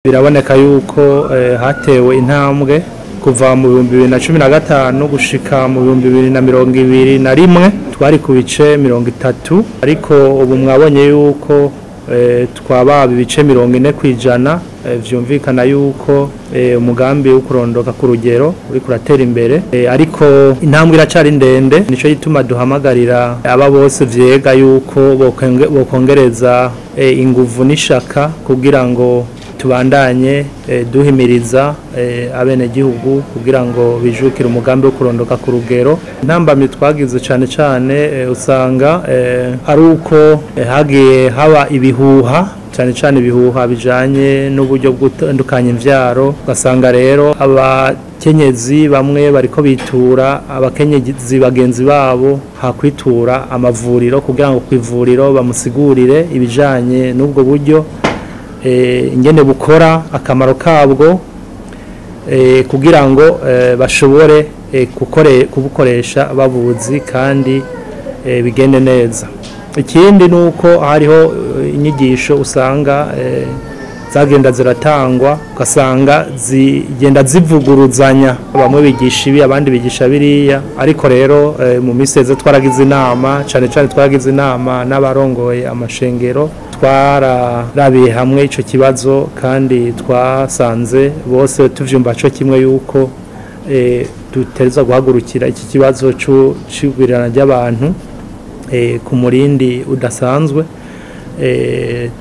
Biraboneka yuko hatewe intambwe kuva mu 2015 gushika mu 2021 twari ku bice 30, ariko ubu mwabonye yuko twababa ibice 40%. Vyumvikana yuko umugambi wo kurondoka ku rugero uriko uratera imbere, ariko intambwe iracari ndende. Nico gituma duhamagarira aba bose vyega yuko bokongereza inguvu n'ishaka kugira ngo tubandanye duhimiriza abenegihugu kugira ngo bijukire umugambi wo kurondoka ku rugero. Intambamyi twagize cane cane usanga ari uko hagiye haba ibihuha, cane cane ibihuha bijanye n'uburyo bwo gutandukanya imvyaro, ugasanga rero abakenyezi bamwe bariko bitura abakenyezi bagenzi babo hakwitura amavuriro kugira ngo kw'ivuriro bamusigurire ibijanye n'ubwo buryo, ingene bukora, akamaro kabwo, kugira ngo bashobore kubukoresha babuzi kandi bigende neza. Ikindi nuko hariho inyigisho usanga zagenda ziratangwa, ugasanga zigenda zivuguruzanya, bamwe bigisha ibi, abandi bigisha biriya. Ariko rero mu minsi iheze twaragize inama, cane cane twaragize inama n'abarongoye amashengero, twararabiye hamwe ico kibazo kandi twasanze bose tuvyumva co kimwe yuko dutegerezwa guhagurukira iki kibazo c'igwirirana ry'abantu ku murindi udasanzwe.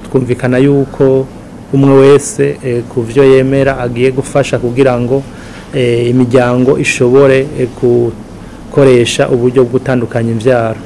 Twumvikana yuko umwe wese ku vyo yemera agiye gufasha kugira ngo imiryango ishobore gukoresha uburyo bwo gutandukanya imvyaro.